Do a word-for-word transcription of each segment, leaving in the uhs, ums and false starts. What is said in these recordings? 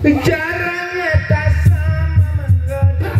Bicaranya tak sama menggoda.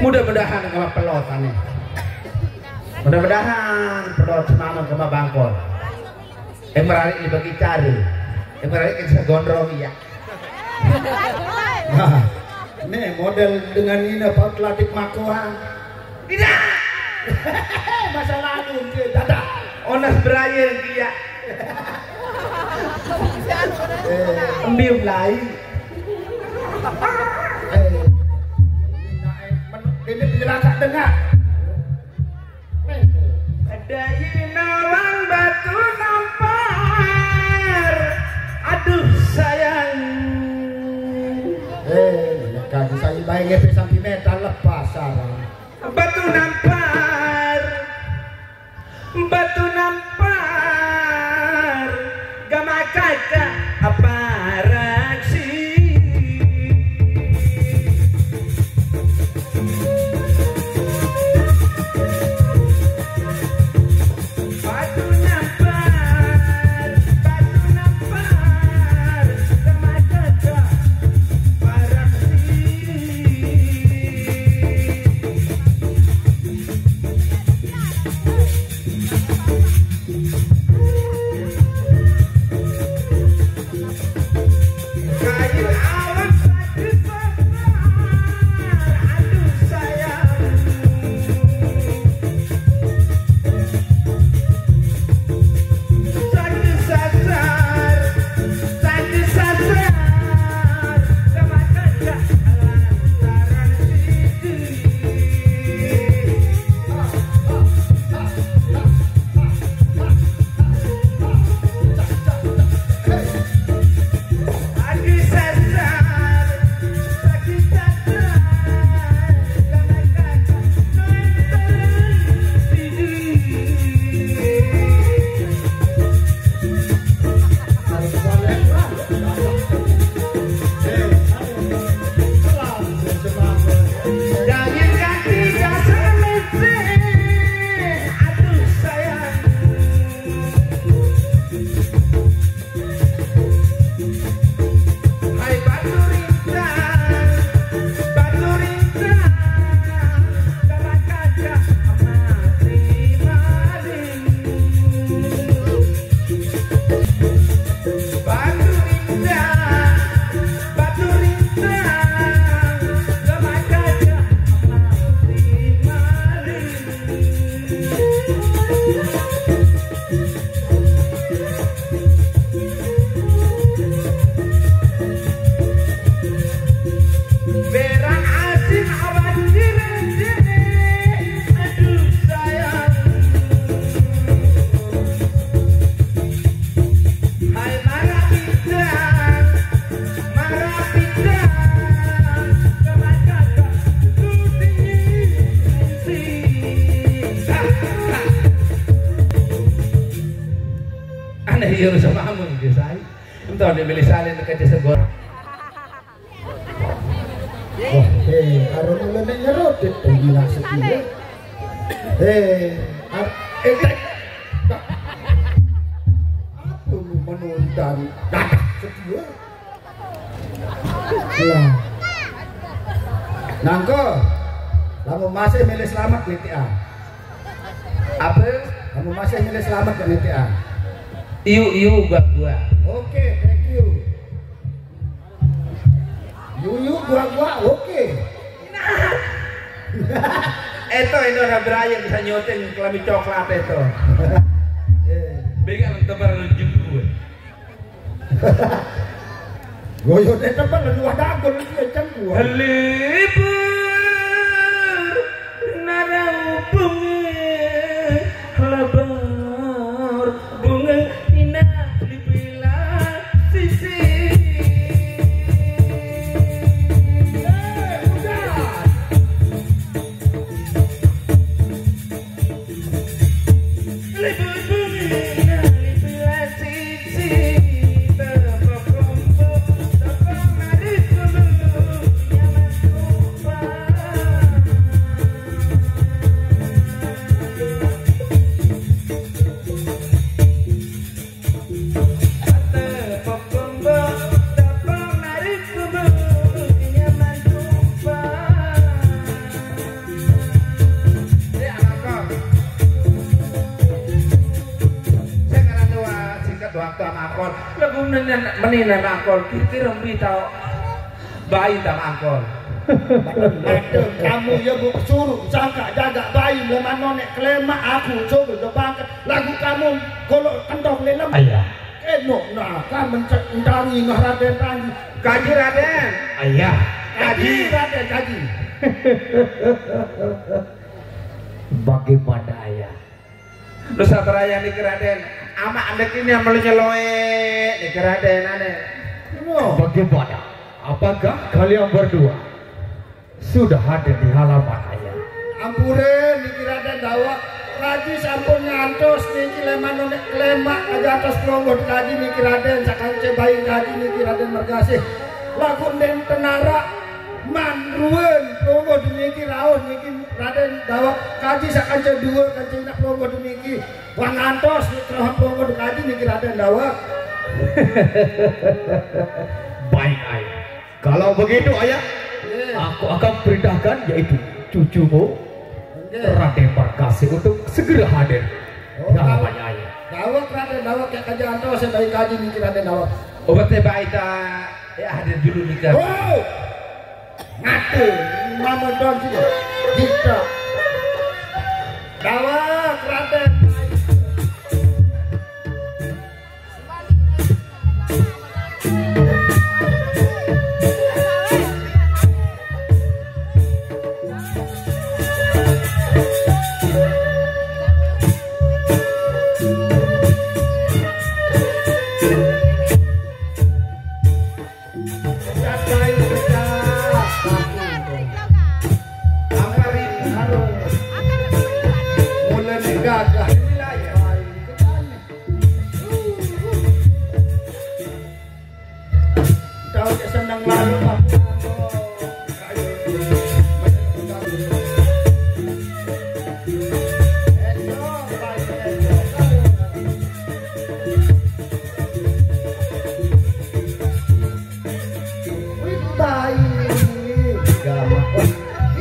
Mudah-mudahan kalau pelot aneh. Mudah-mudahan pelot semama sama bangkol. Yang merari dibagi cari. Yang merari kita gondrong ya. Nah, nih model dengan ini Pak Latik Makoa. Tidak. Masa lalu dia dada. Onas Brian dia. Embi Melayu. Eh, ini penjelasan dengar. Ada nawang batu nampar. Aduh sayang. Eh, kaji saya baik ngepe santimeter lepas sarang. Batu nampar. Batu nampar. Gama kata apa raksi. Batu nampar, batu nampar, sama saja barang sini. Kain awan sakit besar, aduh sayang. Sakit sasar, sakit sasar, kemana dah lantaran itu. Aduh sayang. Hai Batu Rintang, Batu Rintang, kala gajah mati maling. Batu Rintang, Batu Rintang, kala gajah mati maling. Beran asin awan jernih, aduh sayang. Hai marah bintang, marah bintang, kemana kau? Aneh ya sama amun dia saya. Entah dia milih salin dekat jasa gor. Wah, eh, karo mulai nek nyerudit tuh gila sedih. Eh, ar eh, eh. Apa lu menundang dadah sedih? Lah. Nangko, kamu masih milih selamat G T A. Apa? Kamu masih milih selamat ke G T A? Iu iu gua gua. Oke, thank you. Iu iu gua gua, oke. Eto, eto ada Brian bisa nyuting kelambi coklat eto. Eh. Bega nang tebar lu jenggut. Goyo deh tebar lu wah dagol lu aja gua. Libur narau bunga lebar bunga indah di bila sisi. Eh, udah. Sing ora tua, singkat waktu sama Angkol. Lagu meni nang Angkol, kira-kira mbi tau bayi sama Angkol. Ada kamu ya bu suruh sangka jaga bayi leman nonek kelema aku coba do bangket lagu kamu kalau kentok lelem. Iya. No, nah, kan mencek entangi ngah Raden tangi. Kaji Raden. Ayah. Kaji Raden, kaji. Bagaimana, Ayah? Lu sabar, Ayah, niki Raden. Amak andek ini yang melu nyeloe niki Raden, aneh. No. Bagaimana? Apakah kalian berdua sudah hadir di halaman, Ayah? Ampure niki Raden Dawak. Kaji sampun ngantos niki leman nonek kelemak aja atas pelonggod kaji niki Raden, sakance baing kaji niki Raden Mergasih. Lagun den tenara manruen pelonggod niki rauh niki Raden Dawak. Kaji sakance dua kance nak pelonggod niki. Wah ngantos niki rauh pelonggod kaji niki Raden Dawak. Baik, Ayah. Kalau begitu, Ayah, aku akan perintahkan, yaitu cucumu, Raden Markasi, untuk segera hadir. Oh, di halaman Ayah. Dawak, Raden, dawak, ya, kaji antos, saya baik kaji niki Raden dawak. Obatnya baik, ta, ya, hadir dulu nih, Kak. Oh! Ngate, mama don sini. Kita. Dawak, Raden. Tahu dia senang lalu, Pak.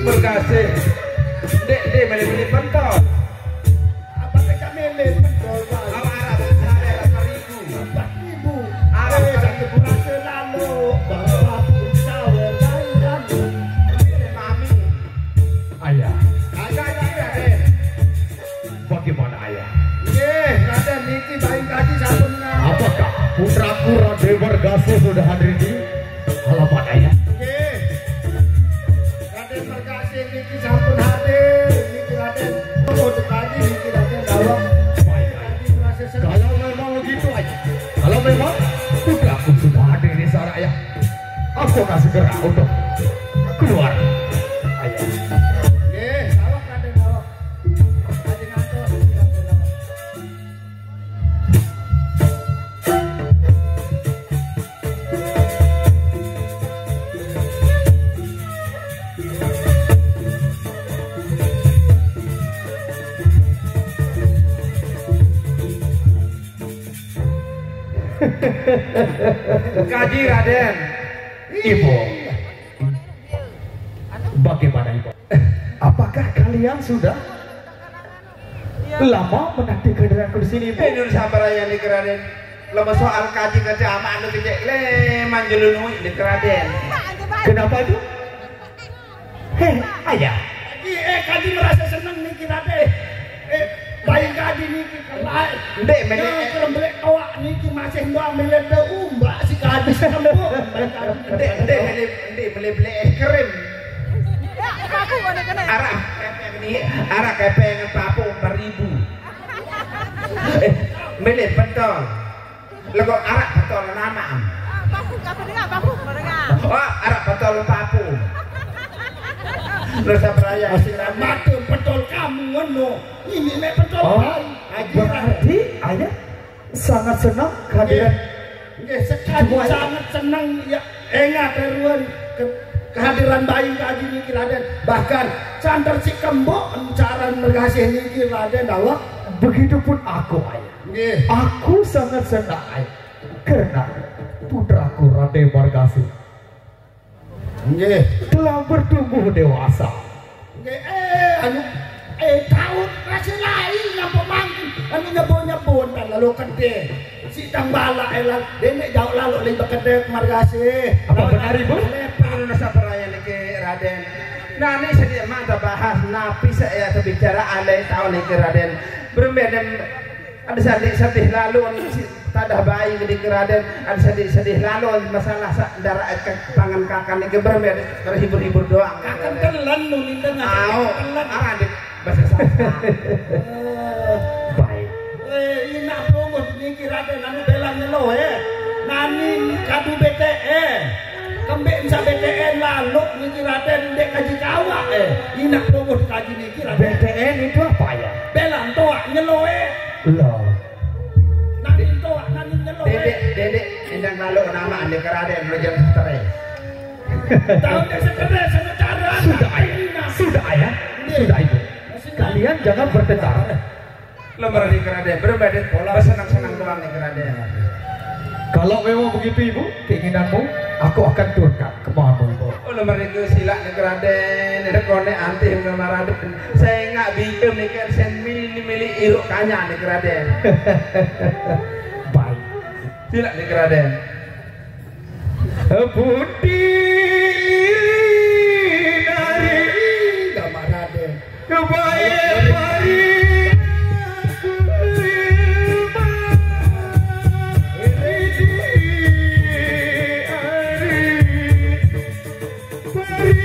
Berkasih. Dek, dek, milih-milih pentol. Apa kita milih pentol, Pak? Apa arah? Arah, arah, Ibu. Ibu. Alah, eh, sakit perasa lalu. Bapak pun sawer lain lalu. Mami. Ayah. Ayah, ayah, Raden. Bagaimana, Ayah? Nggih, Raden, niki baik kaji sampun nang. Apakah putraku Raden Margasih sudah hadir di halaman, Ayah? Nggih. Raden Margasih niki sampun hadir, niki Raden. Oh, tadi niki Raden dawuh. Baik, Ayah. Kalau memang begitu, Ayah. Kalau memang putraku sudah hadir di sana, Ayah, aku akan segera untuk keluar, Ayah. Nggih, dawuh Raden dawuh. Raden ngantos, Raden dawuh. Kaji Raden. Ibu. Bagaimana, Ibu? Apakah kalian sudah lama menanti kehadiranku di sini, Ibu? Eh, nun sabar aja nih, Raden. Lama soal kaji kerja ama anu kecil, le manjulu nui nih, Raden. Kenapa itu? Heh, Ayah. Eh, eh, kaji merasa senang nih, Raden. Eh, baik kaji nih. Ndek, mele. Yang kerembelek awak niki masih mbak mele te umbak si kaji sekembuk. Ndek, ndek, mele, ndek, mele beli es krim. Arak kepeng ni, arak kepeng papu empat ribu. Eh, mele pentol. Lego arak pentol nama am. Oh, arak pentol papu. Nusa Beraya. Asik mate pentol kamu ngono. Ini mek pentol. Oh, baru. Aji berarti Ayah sangat senang kehadiran. Nggih, nggih, sekali. Cuma sangat senang ya, engat ruan ke-, kehadiran bayi kaji niki Raden. Bahkan santer si kembok encaran mergasih niki Raden dawuh. Begitupun aku, Ayah. Nggih. Aku sangat senang, Ayah. Karena putraku Raden Margasih Nggih. Telah bertumbuh dewasa. Nggih, eh, anu, eh, taun masih lain napa mangkin? Anu nyebut-nyebut kan lalu kedih. Si tang balak elan, dene jauh lalu lagi bekedek margase. Apa benar, Ibu? Anu nasa perayaan niki, Raden. Nah, ini sedih mah bahas napi saya terbicara alai tahun niki, Raden. Berembe dan Ada sadik sedih lalu ni, si tadah bayi gede ke Raden, ada sadik sedih lalu masalah sa-, darah ke pangan kakan ni ke bermed, terhibur-hibur doang. Kakan telan nu ninten aja. Au, telan. Ah, dik, bahasa Sastra. Eh. Baik. Eh, inak pelungguh niki Raden anu belang nyelo, eh. Nani kadu B T N. Kembek ensa B T N lalu niki Raden dek kaji kawak, eh. Inak pelungguh kaji niki Raden. B T N itu apa ya? Belang toak nyelo, eh. Loh. Nani toak, nani nyelo, eh. Dedek, dedek, endang lalu nama ande ke Raden, lu jangan stres. Tahu dek stres, sama cara. Sudah, Ayah. Sudah, Ayah. Iya. Sudah, Ibu. Masih kalian jangan bertengkar. Lembar di kerade, berbadan pola senang-senang doang di kerade. Kalau memang begitu, Ibu, keinginanmu, aku akan turunkan kemauanmu, Ibu. Oh, lembar di sila di kerade, ini kone anti sama Raden. Saya nggak bikin nih kan, saya milih, milih iruk kanya di kerade. Baik. Sila di kerade. Putih lili nari. Gambar Raden. Kebaik pari. Pari. Pari.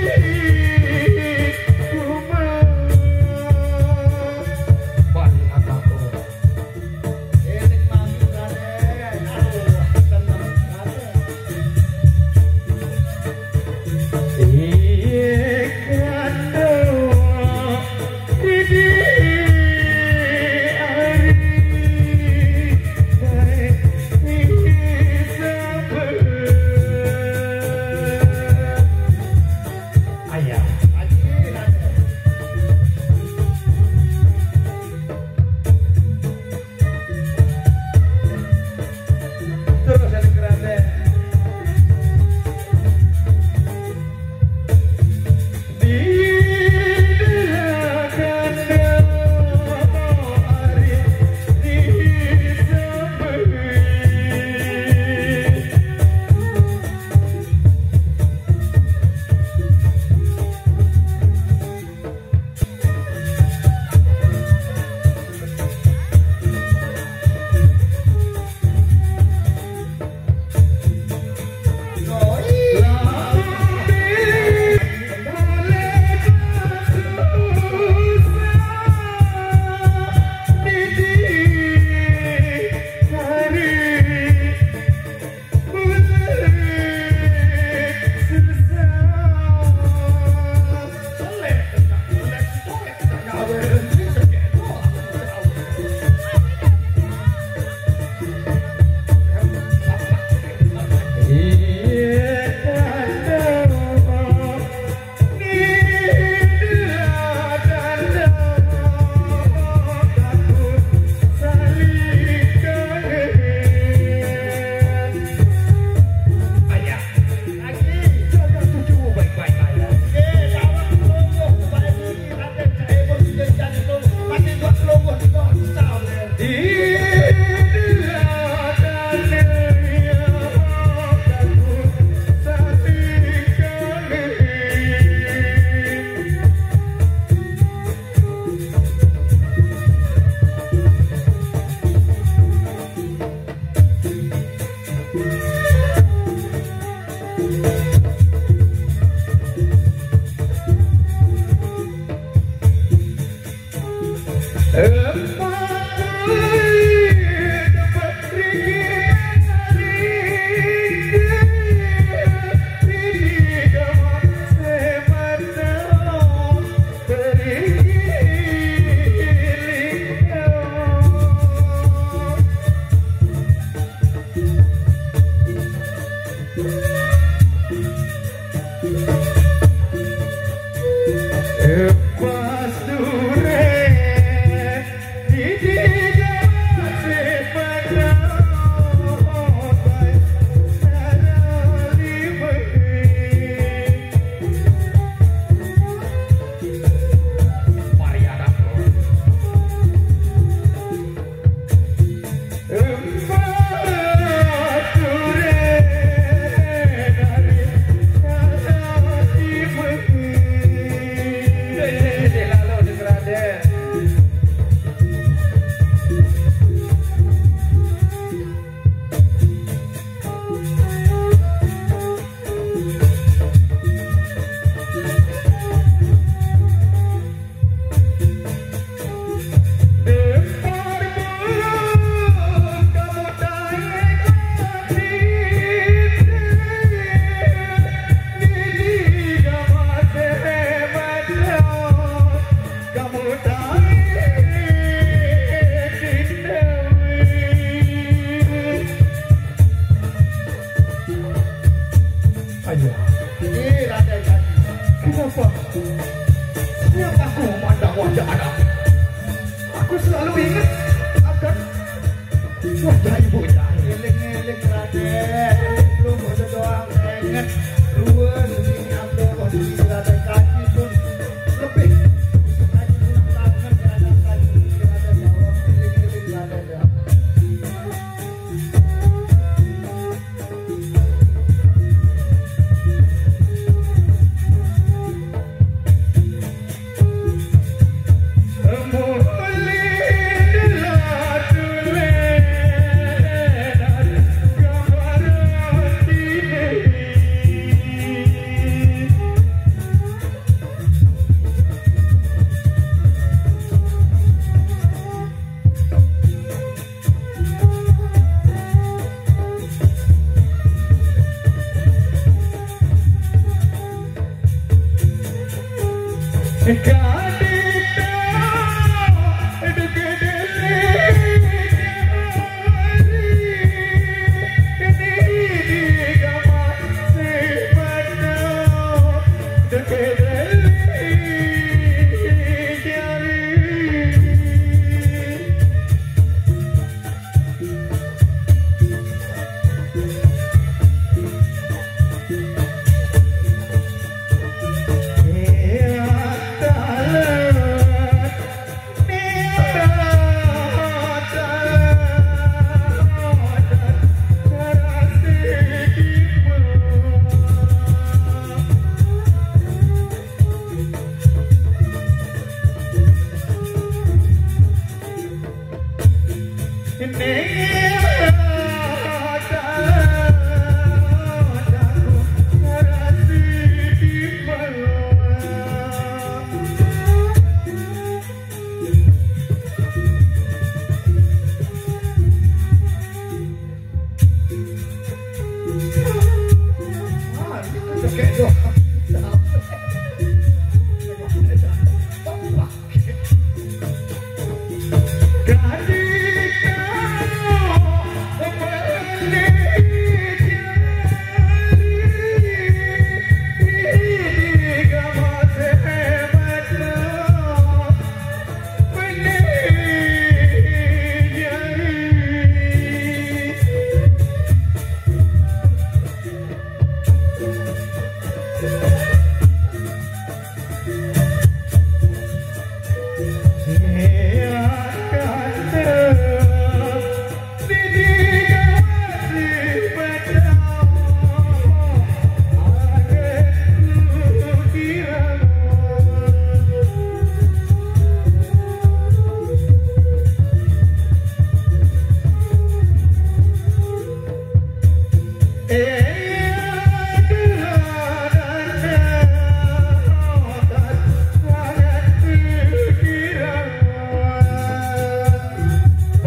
Ayah. Terus ada keranda. Di belakang hari di sebelah.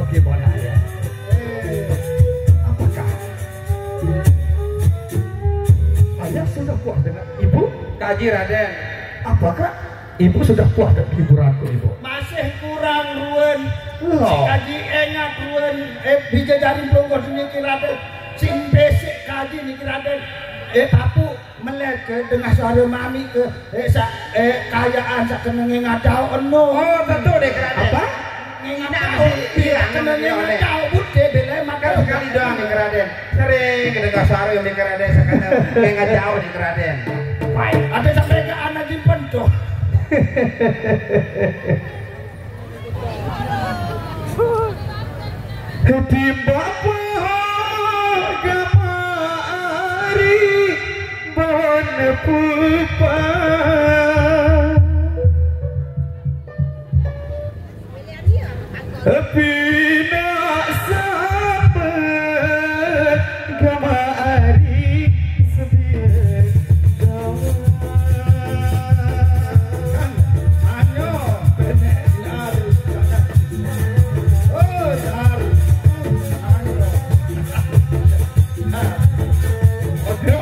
Bagaimana ya? Apakah ayah sudah puas dengan ibu? Kaji, Raden. Apakah ibu sudah puas dengan hiburanku, ibu? Masih kurang ruwen. Loh. Sing kaji engat ruwen. Eh, bija jari pelungguh niki, Raden. Sing besik kaji niki, Raden. Eh, papu, melet ke dengah suara mami ke, eh, sa-, eh, kayaan sakenenge ngadau eno. Oh, tentu deh, Raden. Apa? Ngadau. Iya, kenenge ngadau, bude bele. Kan sekali doang nih, Raden. Sering kedengar suara yang nih, Raden, sekarang nggak jauh nih, Raden. Baik. Ada sampai ke anak jin pentok. Timbang pohon kemari, pohon pupa. Pinak sambat kemari sebiar doa. Ayo, benek harus. Oh, harus. Ayo.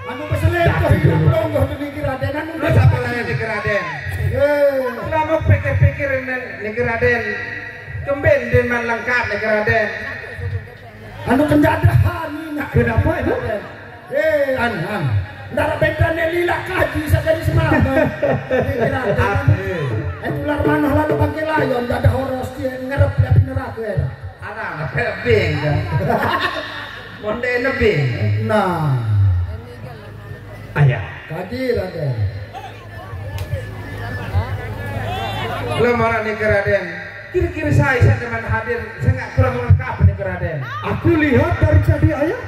Anu peselingkuh, iya, pelungguh demi Raden, anu. Terus apa lagi di Raden? Eh. Lama pikir-pikir ini, niki Raden. Kemben den man lengkap niki Raden. Anu penjadahan ini. Kenapa itu? Eh, anu, anu. Ndak bentane lila kaji sakali semana. Niki Raden. Apa? Eh, tular manah lalu bangke layon, jadah horos dia ngerep di api neraka ya. Anak, anak beng kan. Monde nebeng. Nah. Ayah. Kaji Raden. Lo marah nih ke Raden. Kira-kira saya, saya teman hadir, saya nggak kurang lengkap nih ke Raden. Aku lihat dari tadi, Ayah.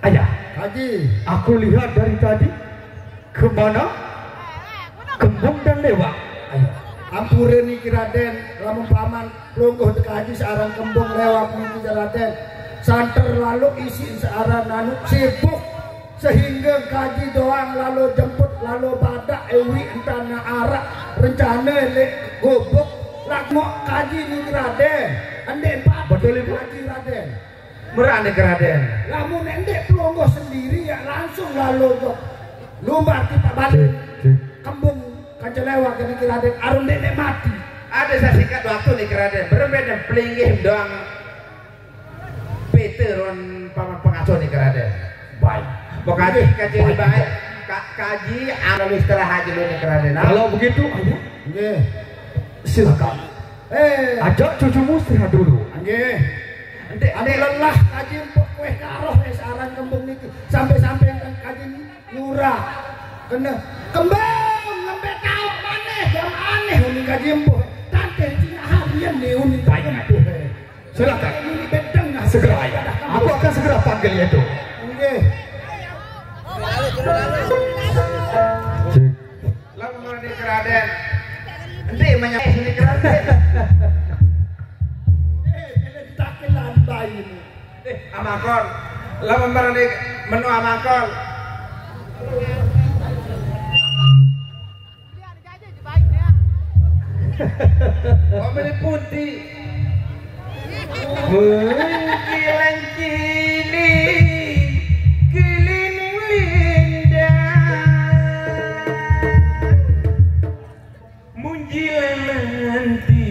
Ayah. Kaji. Aku lihat dari tadi, kemana Kembung dan Lewak. Ayah. Ampure niki Raden, lamun paman lungguh teka haji searan Kembung Lewak niki Raden. Santer lalu isi searan anu sibuk sehingga kaji doang lalu jemput lalu badak ewi entana arak rencana lek gubuk lak mok kaji niki Raden. Ende empat. Betul, Ibu. Kaji Raden. Merane ke Raden. Lamun ende pelonggo sendiri ya langsung lalu jok. Lumbar kita balik. Cek, cek. Kembung kanca Lewak niki Raden arum dek mati. Ada saya singkat waktu nih ke Raden. Berembe dan pelinggih doang. Turun paman pengasuh nih, Raden. Baik. Pokoknya kaji baik. Ka-, kaji anu istirahat dulu nih, Raden. Nah. Kalau begitu, ayo. Nggih. Silakan. Eh. Ajak cucumu istirahat dulu. Nggih. Ente, ente lelah kaji empuk kueh karoh, eh, searan kembung niki. Sampai-sampai kaji nyurah. Kena kembung ngembe tauk maneh, jam aneh uning kaji empuk. Tante Cina harian nih uning kaji empuk. Silakan. Segera, ayo. Aku akan segera panggil itu. Nggih. Cek. Lamun meuni Raden. Enti menyang sini Raden. Eh, kena ditakilan bayi ini. Eh, amakon. Lamun meuni menu amakon. Pamili punti. Mungkilan cili, kilining linda. Munjilan nanti.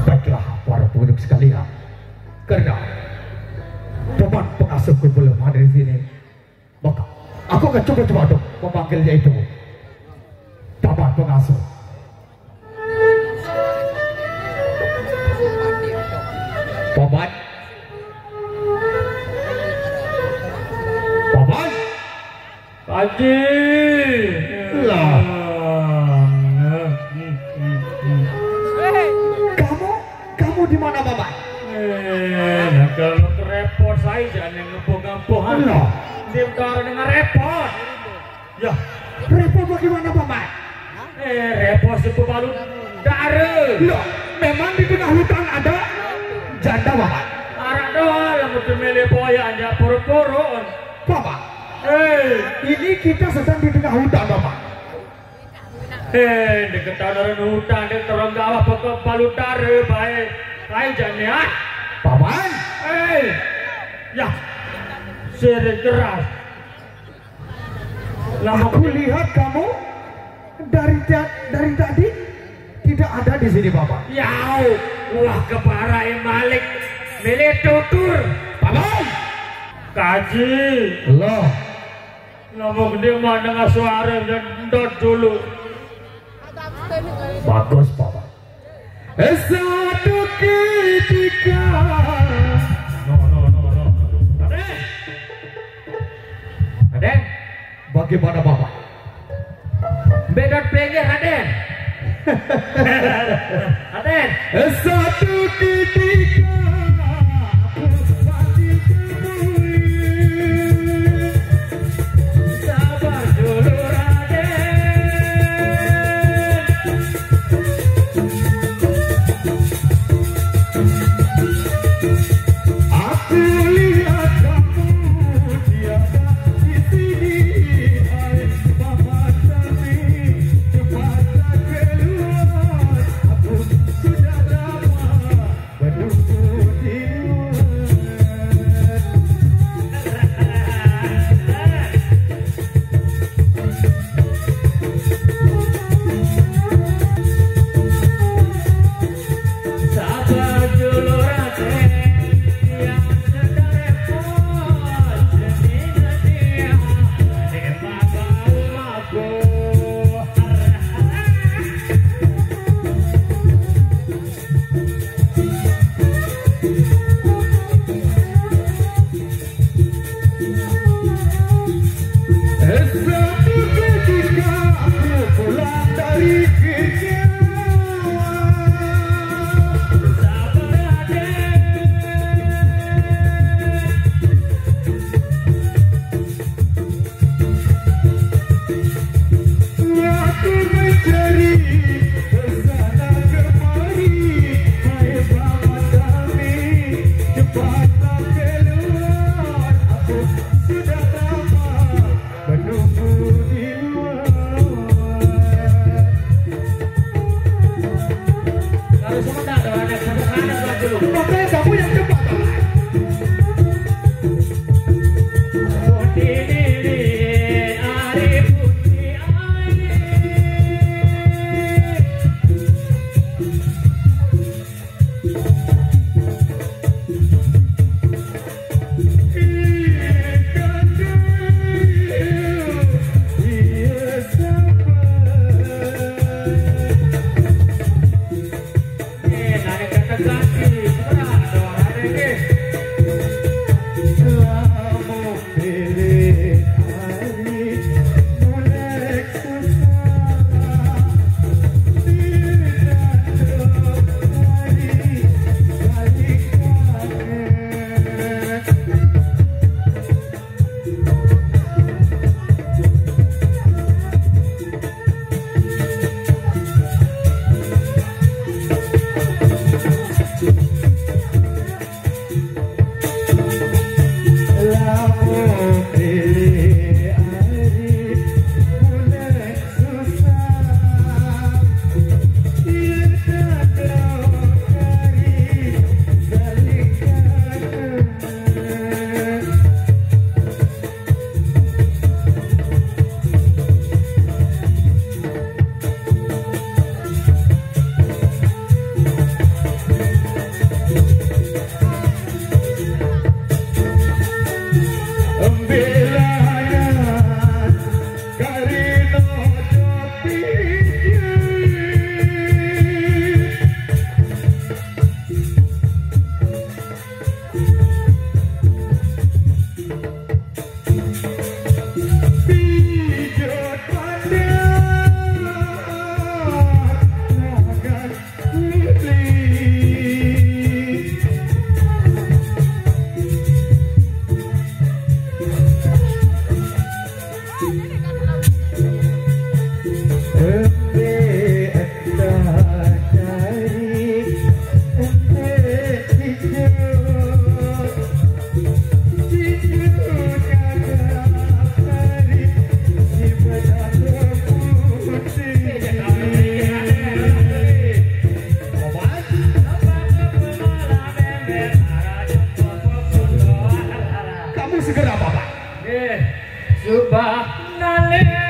Baiklah, para penduduk sekalian, karena paman pengasuhku belum ada di sini, maka aku akan coba-coba untuk memanggilnya itu. Paman pengasuh. Paman. Paman. Haji. Lah. Kamu, kamu di mana, Paman? Eh, nah, kalau repot saya jangan ngempuh-ngempuhan. Lah. Dia udah dengan repot. Ya. Repot bagaimana, Paman? Eh, repot si pebalu dare. Loh, memang di tengah hutan ada janda, Paman? Arak doang, lamun temele boya, anjak poro-poro. Paman. Eh. Ini kita sedang di tengah hutan, Paman. Eh, di ketahuan hutan, di terong gawah, pokok balu dare, baik. Baik, jane, ah. Paman. Eh. Ya. Sering keras. Aku lihat kamu dari ta-, dari tadi tidak ada di sini, Paman. Yau, wah, kepara Malik milih tutur. Paman. Kaji. Loh. Ngomong dia mah dengan suara dan ndot dulu. Bagus, Paman. Satu ketika. No, no, no, no. Raden. Raden. Bagaimana, Paman? Bedot pinggir, Raden. Raden. Satu ketika aku pasti temui. Sabar dulu, Raden. Aku lihat kamu tiada di sini, hai Mama Sami, cepatlah keluar, aku sudah lama Sebentar, ada, ada, ada, ada, ada. Makanya kamu yang cepat. Kamu segera, Bapak. Eh, subhanallah.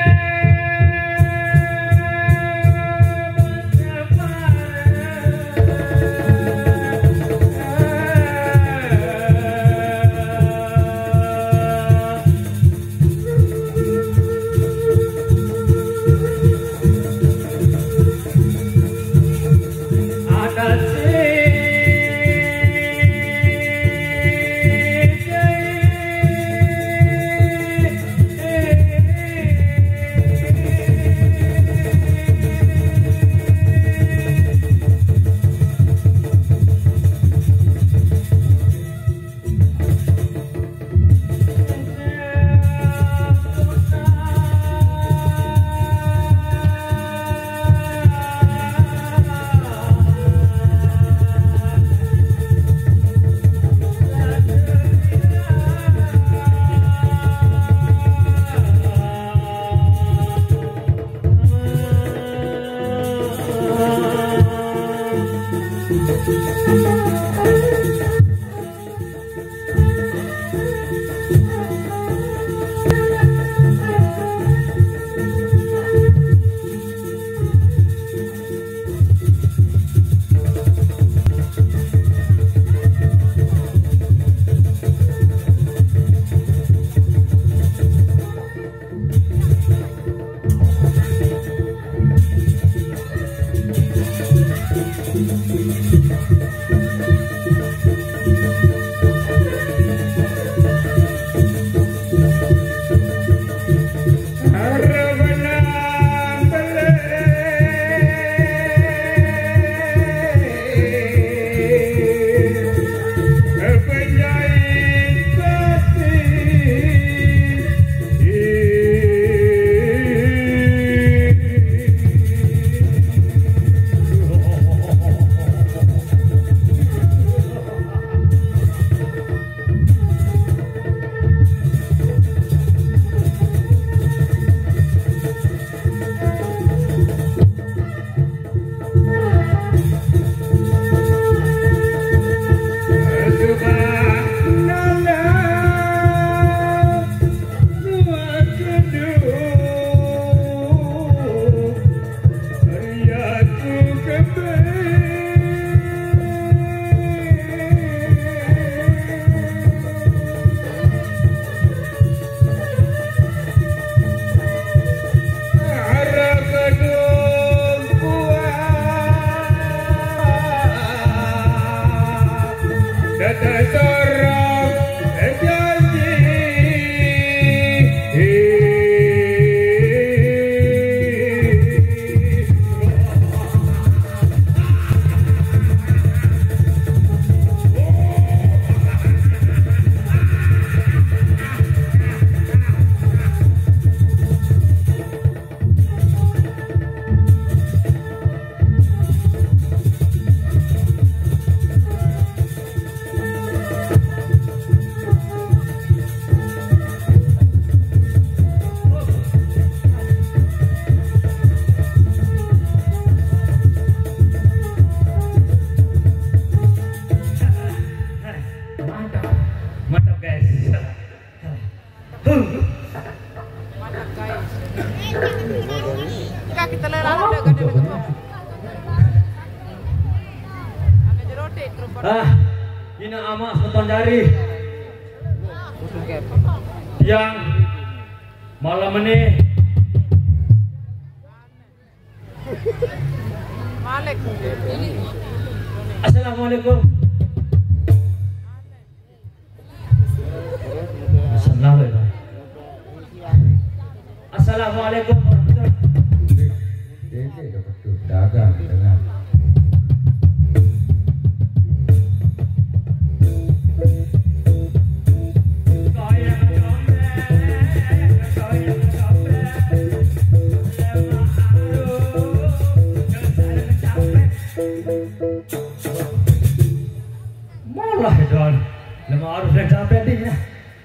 Mantap. Mantap, guys. Enggak, kita lelah ada gak ada ketemu. Ada jerotik terus. Ah, ini amas nonton jari. Yang malam ini Malik. Assalamualaikum. Assalamualaikum. Assalamualaikum warahmatullahi wabarakatuh. Dagang dengan. Malah, Don. Nama harus dan capek, Ding, ya.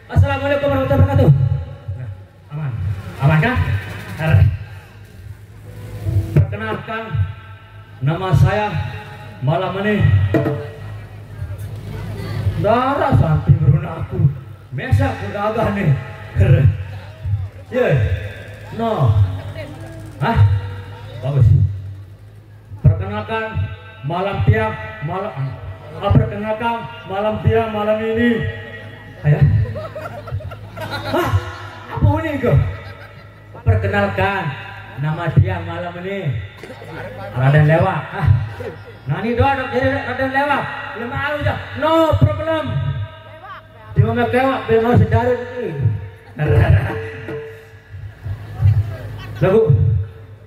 Assalamualaikum warahmatullahi wabarakatuh. Nah, aman. Aman, kan? Perkenalkan, nama saya malam ini Dara Santi Berunaku. Masa ku gagah nih. Ya. No. Hah? Bagus. Perkenalkan, malam tiang, malam, ah, perkenalkan, malam tiang, malam ini. Ayah. Hah? Apa ini ke? Perkenalkan, nama tiang malam ini Raden Lewak. Ah. Nah, ini doa dok, jadi Raden Lewak. Belum malu aja. No problem. Cuma mau kewak, belum mau sedaru ini. Lagu,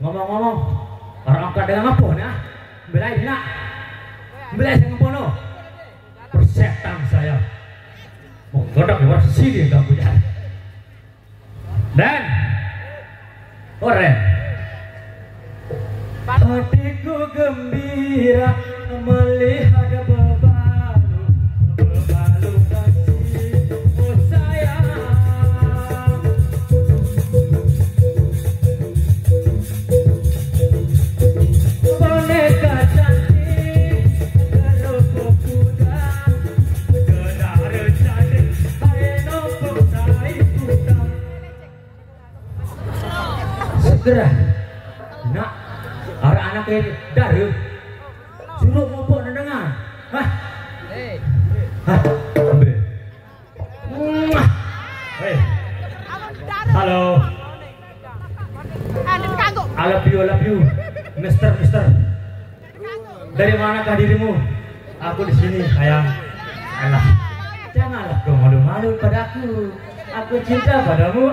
ngomong-ngomong, orang angkat dengan apa, nah? Belai nak. Belai saya ngomong, no. Persetan saya. Mau godok luar sini, gak punya. Dan, oren. Hatiku gembira melihat bebalu, bebalu kasih, oh sayang. Boneka cantik, kerupuk kuda, gedara cantik, hari nopo sai kuda. Segera. Nak, arah anak ini, daru. Suruh mumpuk nendengan. Hah? Hah? Ambil. Muah. Hei. Halo. I love you, I love you. Mister, mister. Dari manakah dirimu? Aku di sini, sayang. Alah. Janganlah kau malu-malu padaku. Aku cinta padamu.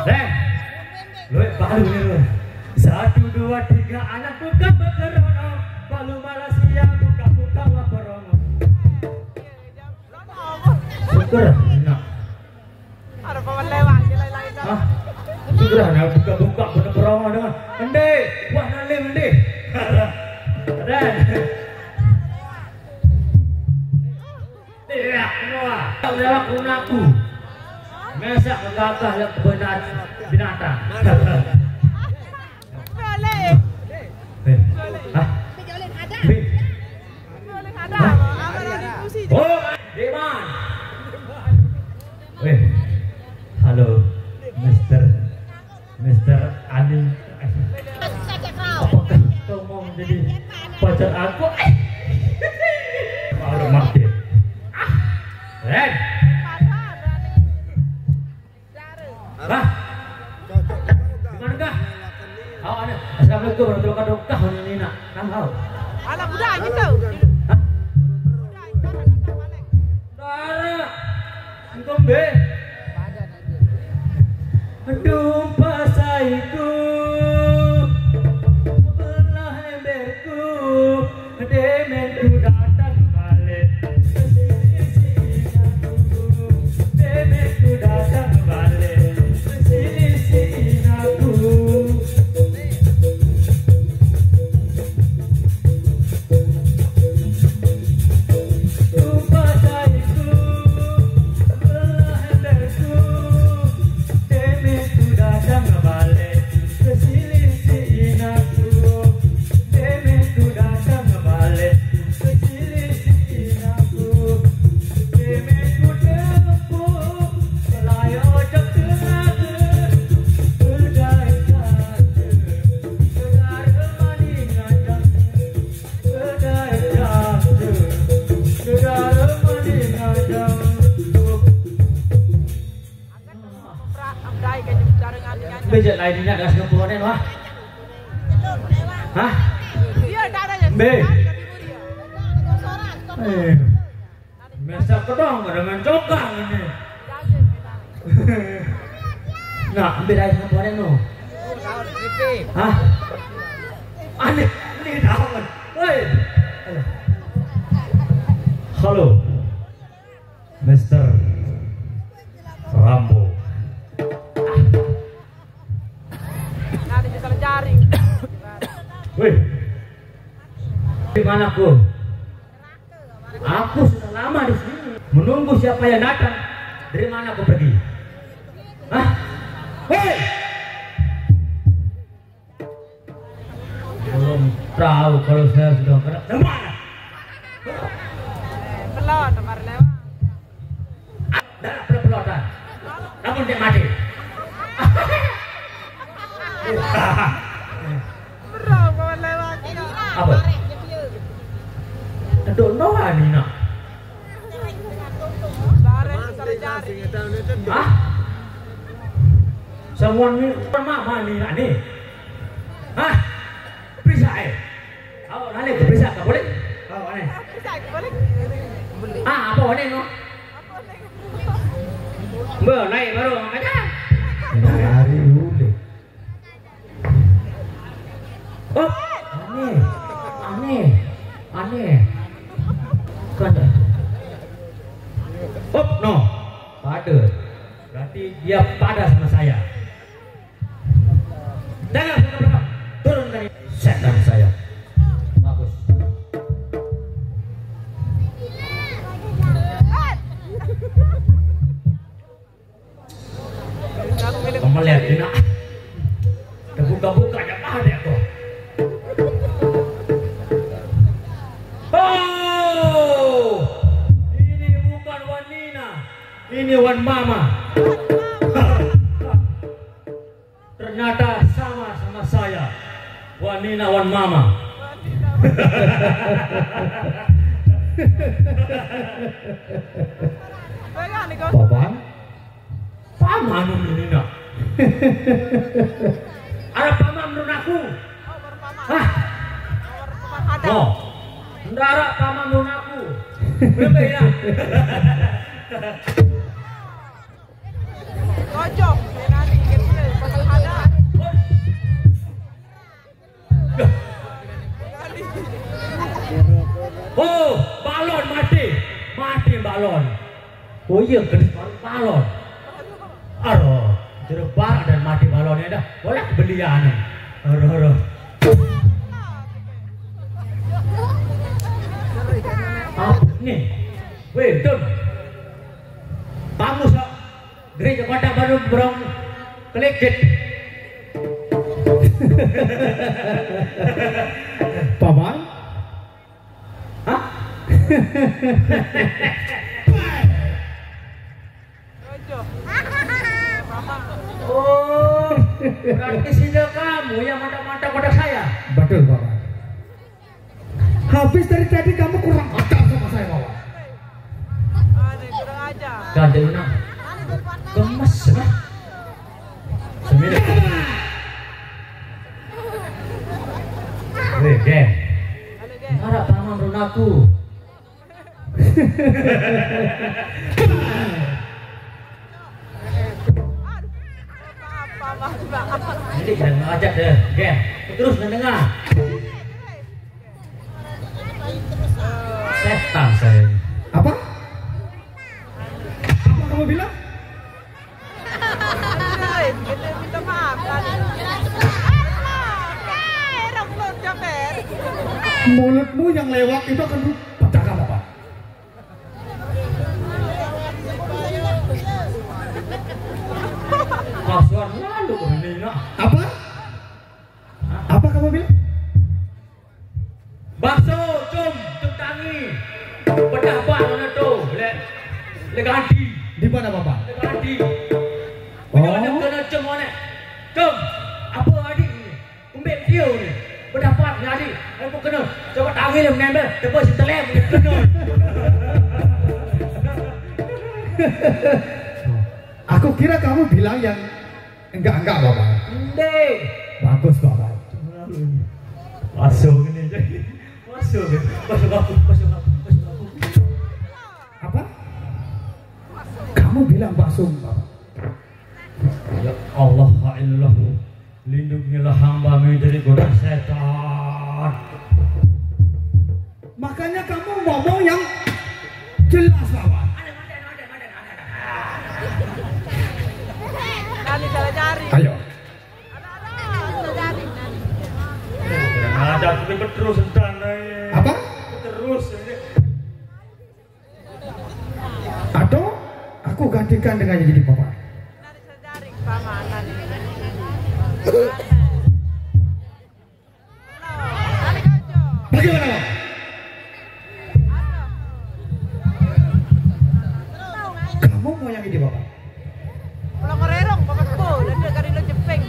Dan, eh, lu baru nih lu. Satu, dua, tiga, anak buka bekerono. Balu Malaysia buka-buka waperono. Syukur, enak. Ada paman lewat, dia lain-lain dah. Hah? Syukur, enak buka-buka, bener berono dengan. Endi, wah, nalim, endi. Dan. Iya, wah. Lewat punaku. Masa kegagah yang binat-, binatang. Boleh. Eh, hah? Bi. Boleh ada. Hah? Apa dari Gusi? Oh, Deman. Weh, halo, Mister, Mister Ali. Apakah kau mau menjadi pacar aku? Baru mati. Ah, Ren. Hah? Di mana kah? Oh, ada. Assalamualaikum warahmatullahi wabarakatuh. Kah ini nak? Kamu tahu? Alah, budak gitu. Hah? Budak, budak, budak, balik. Dara. Engkau be. Aduh, pasaiku. Belah emberku. Demenku datang balik. Demenku datang balik. Silih-silih aku. Bejat lain ini ada sempurna wah. Hah? Iya, tak ada yang Be. Eh. Masa kedong dengan cokang ini. Nah, ambil air sempurna no. Hah? Aneh, ini daun. Woi. Halo. Mister Rambo. Wih. Di mana aku? Aku sudah lama di sini menunggu siapa yang datang. Dari mana aku pergi? Hah? Hei! Belum tahu kalau saya sudah kena. Dari mana? Belum, kemarin lewat. Dah pelot-pelotan. Namun dia mati. Apa? Kedok Noah ni nak. Hah? Semua ni mama ni nak ni. Hah? Bisa eh. Awak nane ke bisa ke boleh? Awak nane. Ah, apa nane no? Mbak, naik baru angkat jalan. Lari dulu. Oh, aneh. Aneh. Aneh. Kan. Oh, no. Pada. Berarti dia pada sama saya. Jangan, jangan, jangan. Turun dari setan saya. Bagus. Kamu lihat ini. Terbuka-buka aja ada kok. Oh, ini bukan Wan Nina, ini Wan Mama. Ternyata sama sama saya. Wan Nina, Wan Mama. Paman? Paman ini nak. Ada paman menurut aku. Hah? No. Ndak ada paman menurut aku. Belum ya? Cocok. Oh, balon mati. Mati balon. Oh iya, kena balon. Aduh, jeruk barak dan mati balonnya dah. Boleh belian. Aduh, aduh. Apa nih? Weh, Tun. Bagus, Pak. Gereja Kota Bandung berong kelekit. Paman? Hah? Oh, berarti sudah kamu yang mantap-mantap pada saya. Betul, Paman. Habis dari tadi kamu kurang ajar sama saya, Wawan. Ganti lu, Nang. Gemes, nah. Sembilan. Eh, Gen. Harap paman run aku. Jadi jangan ngajak deh, Gen. Terus nang dengar. Setan saya. Apa? Apa kamu bilang? Aduh, kita minta maaf tadi. Alah, eh, orang belum capek. Mulutmu yang lewat itu akan pecah apa, Pak? Kasuan lalu ini nak. Apa? Apa kamu bilang? Bakso, cum, cum tangi. Bedah bak mana tu? Le, le ganti. Di mana, Bapak? Le ganti. Oh. Mana kena cum mana? Cum, apa adik ni? Umbek dia ni. Bedah bak ni adik. Aku kena. Coba tangi le menembel. Tebal si telem kena. Aku kira kamu bilang yang enggak, enggak, Bapak. Ndek. Bagus, Bapak. Masuk ini jadi. Masuk. Masuk aku, masuk aku, masuk aku. Apa? Kamu bilang bakso, Bapak. Ya Allah, ya Allah. Lindungilah hamba-Mu dari godaan setan. Makanya kamu ngomong yang jelas, Bapak. Tadi salah cari. Ayo. Ada, tapi terus entar, eh. Apa? Terus, eh. Atau aku gantikan dengan yang jadi Bapak. Tadi salah cari, Paman, tadi. Bagaimana, Pak? Kamu mau yang ini, Bapak? Kalau ngererong, Bapak Kebo, dan dia kali lo jepeng.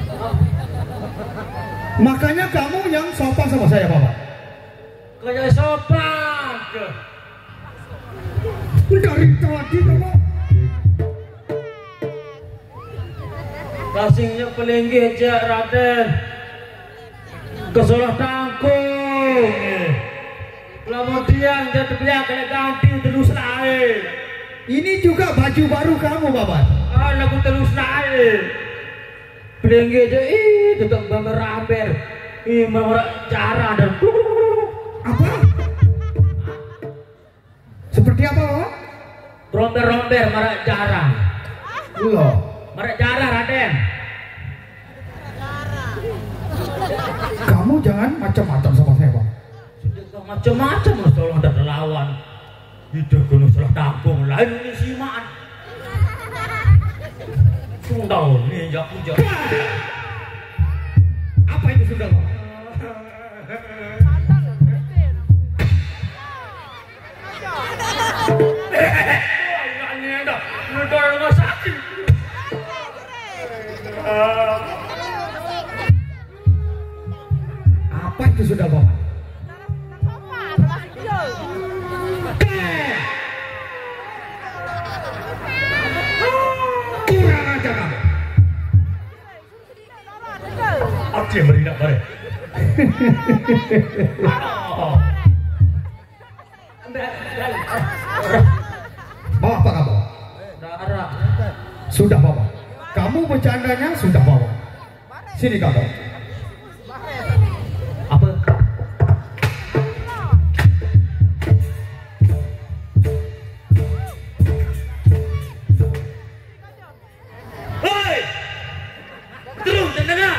Makanya kamu yang sopan sama saya, Bapak. Kaya sopan ke? Dari tadi, Bapak. Kasingnya pelinggih, cek Raden. Kesalah tangkung. Lamun tiang dia terbiak kena ganti terus lain. Ini juga baju baru kamu, Bapak. Ah, lagu terus lain. Pelinggih je, ih, tetap bemeramber. Ih, memerak cara dan apa? Seperti apa, Bapak? Romber-romber, marak jarang. Loh. Marak jarang, Raden. Kamu jangan macam-macam sama saya, Pak. Sudah kau macam-macam, Mas, tolong ada lawan. Hidup gunung salah tanggung, lain ini simaan. Sundal nih, ya, aku. Apa itu sundal, Pak? Apa itu sudah, Bapak? Kurang ajar kamu. Oke, meridak bareng. Bawa apa kamu? Darah. Sudah bawa. Kamu bercandanya sudah bawa. Sini kamu. Apa? Hei! Terus, dengar.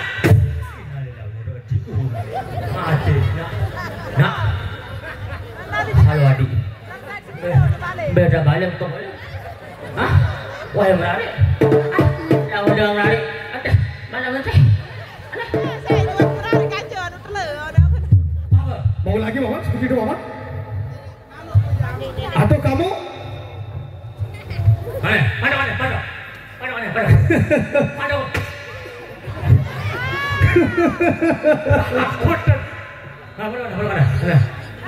Mati, nak. Nak. Halo, adik. Beda balik tuh. Hah? Wah, yang menarik. Yang udah menarik. Ada. Mana, mana, teh? Ada. Apa? Mau lagi, Bapak? Seperti itu, Bapak? Atau kamu? Mana? Mana, mana, mana? Mana, mana, mana? Mana? Mana, mana, mana, mana?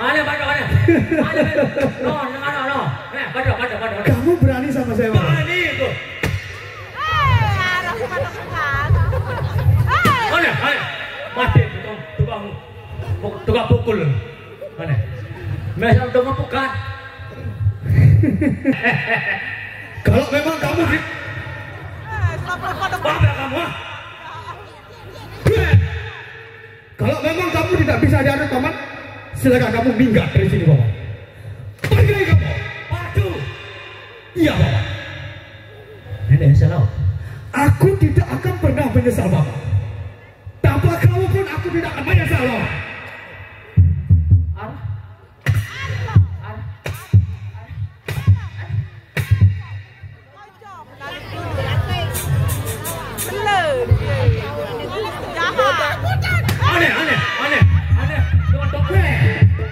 Mana? Mana, mana, mana? Mana, mana? No, no, no, no. Mana, mana, mana, mana? Kamu berani sama saya, Bang? Berani itu. Mana, mana? Mati tukang, tukang. Kok Tukang pukul. Mana? Mesang tukang bukan. Kalau memang kamu di apa kamu? Ah? Kalau memang kamu tidak bisa diadu, Paman, silakan kamu minggat dari sini, Paman. Pergi kamu. Waduh. Iya, Paman. Nenek salah. Aku tidak akan pernah menyesal, Paman. Tanpa kamu pun aku tidak akan menyesal, Paman. Arah. Arah. Aneh, aneh, aneh, aneh. Aneh.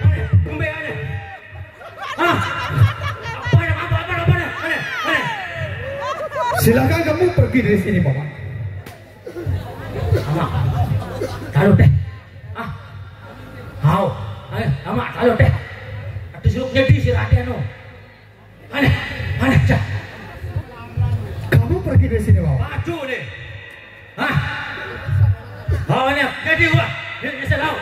Aneh. Kembali aneh. Ah. Apa yang apa apa apa aneh? Aneh. Aneh. Silakan kamu pergi dari sini, Paman. Ama. Taruh deh. Ah. Hau. Ayo, ama, taruh deh. Aduh, suruh nyedi si Raden no. Aneh, aneh, cah. Kamu pergi dari sini, Paman. Maju nih. Hah? Hau, aneh, nyedi gua. Ini nyesel hau.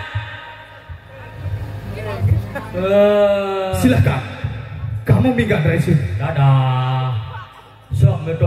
Eh. Silakan. Kamu minggat dari sini. Dadah. Sok meto